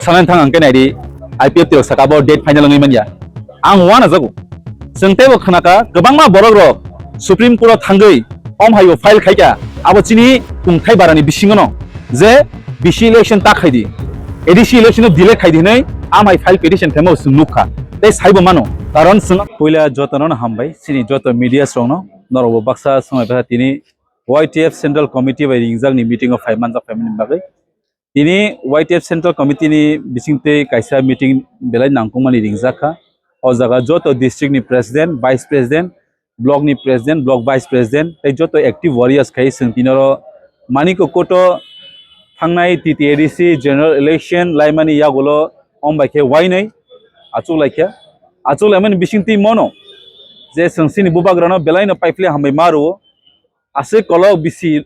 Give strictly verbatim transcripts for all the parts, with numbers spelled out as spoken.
Sanai thang ang khe naidi, I P F T rok saka bo date final wngwi manya. Ang uanajago. Chwng teibo khnaka kwbangma borok rok Supreme Court o thangwi om hai o file khaikha, abo chini kungthai barani bisingo no je B C election ta khaidi, A D C election no delay khaidi hinwi amhai file petition khaima chwng nukha. Tei saibo mano, karon chwng puila jotono no hambai, chini joto media rokno, norokbo baksa swngbai tini Y T F Central Committee bai ringjakni meeting o phai manjak phaimani bagwi. Tini Y T F Central Committee ni bisingtwi kaisa meeting belai nangkukmani ringjak kha. O jaga joto district ni president, vice president, block ni president, block vice president tei joto active warriors khai chwng tini oro Manikya Koto thangnai T T A D C general election laimani yagulo om bai khe wainwi achuk laikha. Achuk laimani bisingtwi mono je chwng chini bubagrano belaino paiphle hambai ma rwo. Aswk kolok bisi,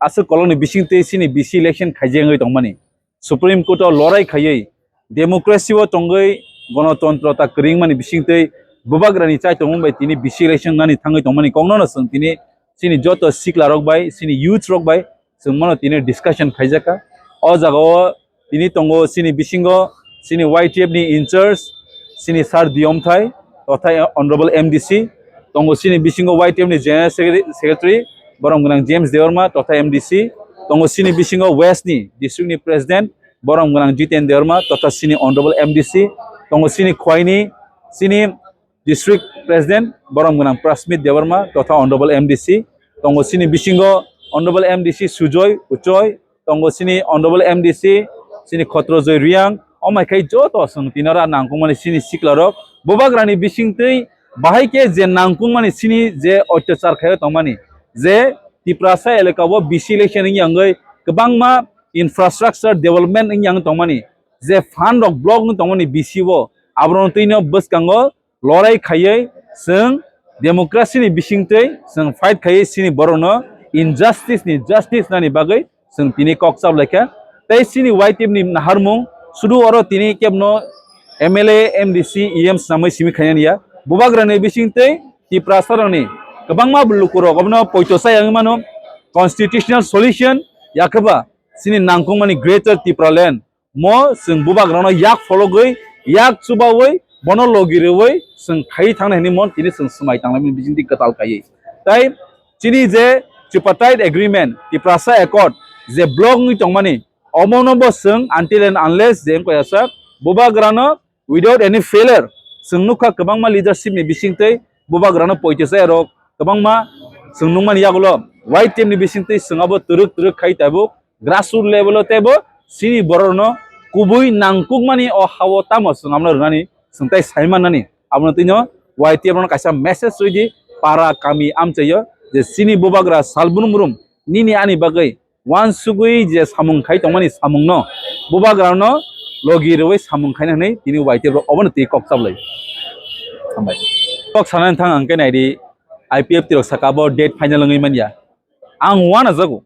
aswk kolokni bisingtwi chini B C election khaijak wngwi tongmani. Supreme Court o lorai khaiwi democracy o tongwi gonotontro ta kwrwngmani bisingtwi bubagrani chaitongmung bai tini B C election nani thangwi tongmani kokno no chwng tini chini joto siklarok bai, chini youth rok bai chwng mano tini discussion khaijakha. O jaga o tini tongo chini bisingo chini Y T F ni in charge chini Sir Diyomthai totha Honorable M D C, tongo chini bisingo Y T F ni General Secretary, Secretary borom gwnang James Debbarma totha M D C, tongo chini bisingo West ni district ni President borom gwnang Jiten Debbarma totha chini Honorable M D C, tongo chini Khwaini chini District President borom gwnang Prasmit Debbarma totha Honorable M D C, tongo chini bisingo Honorable M D C Sujoy Uchoi, tongo chini Honorable M D C chini Khotrojoy Riang, omai khai joto chwng tini oro nangkukmani chini siklarok bubagrani bisingtwi bahai khe je nangkukmani chini je otyachar khaio tongmani, je Tiprasa elaka o B C election wngya wngwi kwbangma infrastructure development wngya wngwi tongmani, je fund rok block wngwi tongmani B C o, aborokno twino bwskango lorai khaiwi chwng democracy ni bisingtwi chwng fight khaiwi chini borokno injustice ni justice nani bagwi chwng tini kok chap laikha. Tei chini Y T F ni naharmung sudu oro tini kebno M L A, M D C, E M swnamwi simi khainani ya. Bubagrani bisingtwi Tiprasarokni kwbangma lukurok obono poito chaya wngwi mano. Constitutional solution yakheba chini nangkukmani Greater Tipraland mo chwng bubagrano yak phologwi, yak chubawi, bono logi rwwi chwng khaiwi thangna hwnwi mo tini chwng swmai tanglaimani bisingtwi kwtal kaiwi. Tai chini je Tripartite Agreement, Tiprasa Accord je block wngwi tongmani, omono bo chwng until and unless je wngkha ya sak bubagrano without any failure chwng nukha kwbangma leadership ni bisingtwi bubagrano poito chaya rok kwbangma chwng nukmani yagulo Y T F ni bisingtwi chwng abo twrwk twrwk khai tabuk grassroot level o teibo chini borokno kubui nangkukmani o ha-o tamo chwng abono rwnani chwng tai sai mannani. Abono twino Y T F rokno kaisa message rwidi para kami amchaio je chini bubagra salbrum brum nini ani bagwi uansugwi je samung khai tongmani samungno bubagrano logi rwui samung khaina hwnwi tini Y T F rok obono twi kok chaplai. Hambai. Kok sanani thang ang khe naidi I P F T rok saka bo date final wngwi manya. Ang uanajago.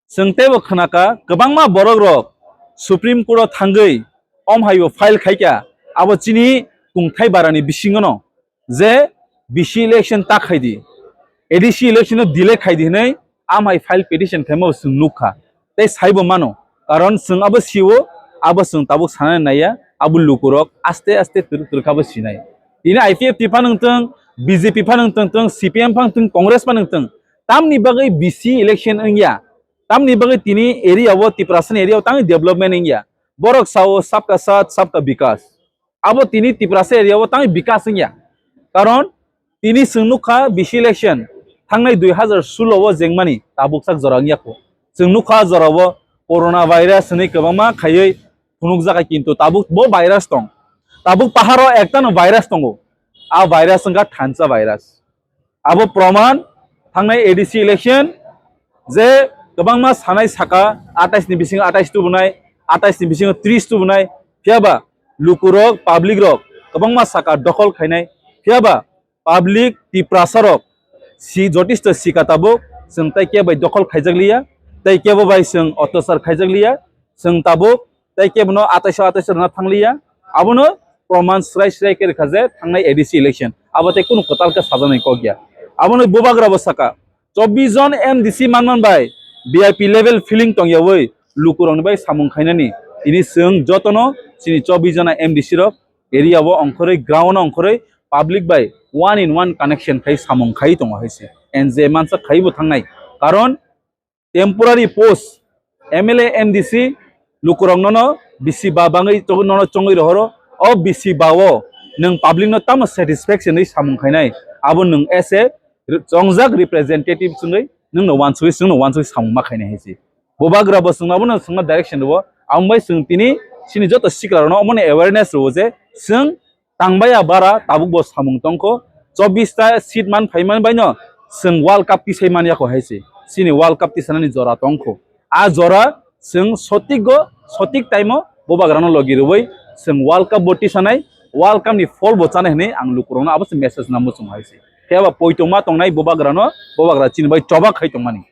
Chwng teibo khnaka kwbangma borok rok Supreme Court o thangwi om hai o file khaikha, abo chini kungthai barani bisingono je B C election ta khaidi, A D C election no delay khaidi hinwi amhai file petition khaima bo chwng nukha tei saibo mano, karon chwng abo sio, abo chwng tabuk sanani naiya, abo lukurok aste aste twrwk twrwk kha bo sinai. Tini I P F T phano wngtwng, B J P phano wngtwng, C P M phano wngtwng, Congress phano wngtwng, tamni bagwi B C election wngya? Tamni bagwi tini area o, Tiprasani area o tangwi development wngya? Borok sao sabka saath, sabka bikas. Abo tini Tiprasa area o tangwi bikas wngya. Karon tini chwng nukha B C election thangnai dui hazar sulo o jengmani tabuk sak jora wngya kho. Chwng nukha jora o corona virus hinwi kwbangma khaiwi phunukjakha, kintu tabuk bo virus tong. Tabuk paharo ektano virus tongo. A virus wngkha thansa virus. Abo proman thangnai A D C election je kwbangma sanai saka atais ni bisingo atais tubunai, atais ni bisingo tris tubunai, phiyaba lukurok, public rok kwbangma saka dokhol khainai, phiyaba public Tiprasa rok si jotisto sika tabuk chwng tai kebo bai dokhol khaijak liya, tai kebo bai chwng otyachar khaijak liya, chwng tabuk tei kebono atais o atais o rwna thangliya. Abono proman srai srai khe rwkha je thangnai A D C election abo tei kunu kwtal khe sajaknai kok ya. Abono bubagra bo saka, chobbish jon M D C manman bai V I P level feeling tongyawi lukurokni bai samung khainani Tini chwng jotono chini chobbish jona M D C rok area o ongkhorwi, ground o ongkhorwi public bai one in one connection khai samung khai tongo hai se. And je mansa khaibo thangnai. Karon temporary post M L A, M D C lukurok nono bisi ba bangwi to-, nono chongwi rohoro. O bisi ba o nwng public no tamo satisfaction wi samung khainai, abo nwng as a re-, chongjak representative chwngwi nwngno wansugwi, chwngno wansugwi samung ma khainai hai se. Bubagra bo chwngno abono chwngno direction rwo. Amo bai chwng tini chini joto sikla rokno omono awareness rwo je chwng tangbaiya bara tabuk bo samung tongkho. Chobbish ta seat man phaiman baino chwng World Cup tisai man yako hai se. Chini World Cup tisanani jora tongkho. A jora chwng sotik go, sotik time o bubagrano logi rwui chwng World Cup bo tisanai, World Cup ni phol bo chanai hwnwi ang lukurokno abo se message namo chwng hai se. Phiya ba poito ma tongnai bubagrano, bubagra chini bai choba khai tongmani.